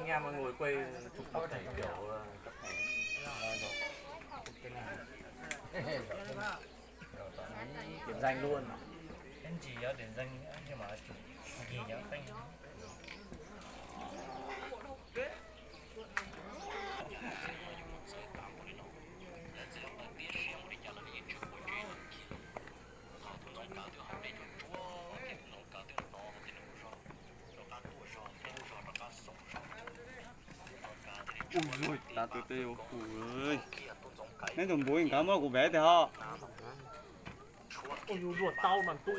Anh em ngồi quay chụp tập thể kiểu, ờ, tập thể. Điểm danh luôn. Em chỉ có điểm danh nhưng mà chụp gì nhá. Ui, tab tus tej ua kuv, neb tus npuv nkawd muab kuv npe tiag ho. Ui, yus luag tau mas tu,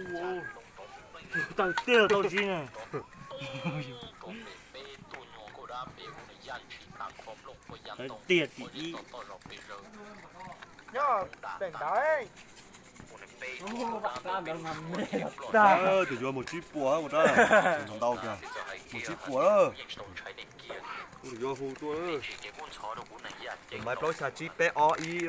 tawg tiag tau si na. Tawg tiag tim ib. Nyob pem ntawd. Tus yuav mus tsib puas ua rau ntau kiag, mus tsib puas lawm. Tus yuav hu tuaj lawm. Maiv plaub xya tsib peb ob ib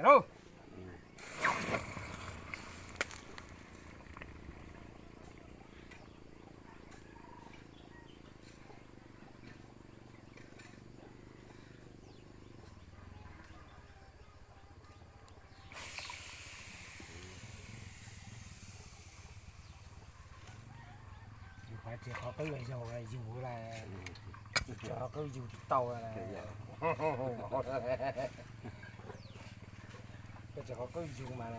lawm. Yus pab tsis qhov qwb yus, yus la, tsis qhov qwb yus tsis tau la. Tsis qhov qwb yus mas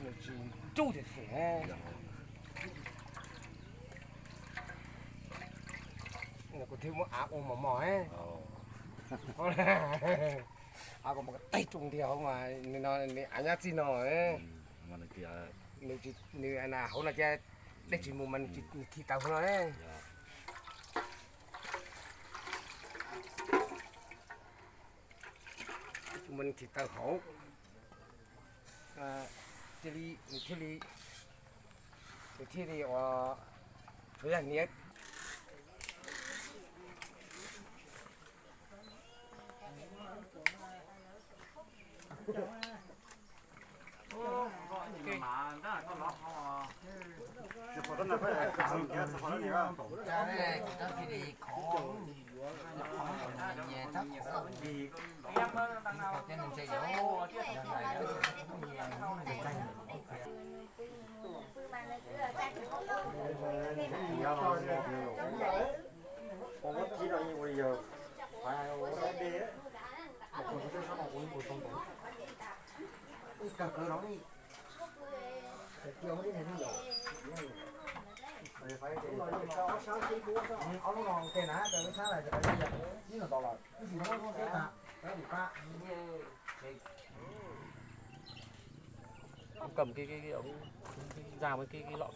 nws tsis ntuj tiag tiag. Kuv thiaj muab av ua mos mos, av kom mos teg rau tiag mas nws no nws av nyab txij no. Nws na hauv no thiab, dej tsis mus mas nws thim tawm hauv no. Dej tsis mus nws thim tawm hauv. Cia li nws thiaj li, nws thiaj li ua, tsuav yog niam. Ông cầm cái cái cái ống da với cái cái lọ.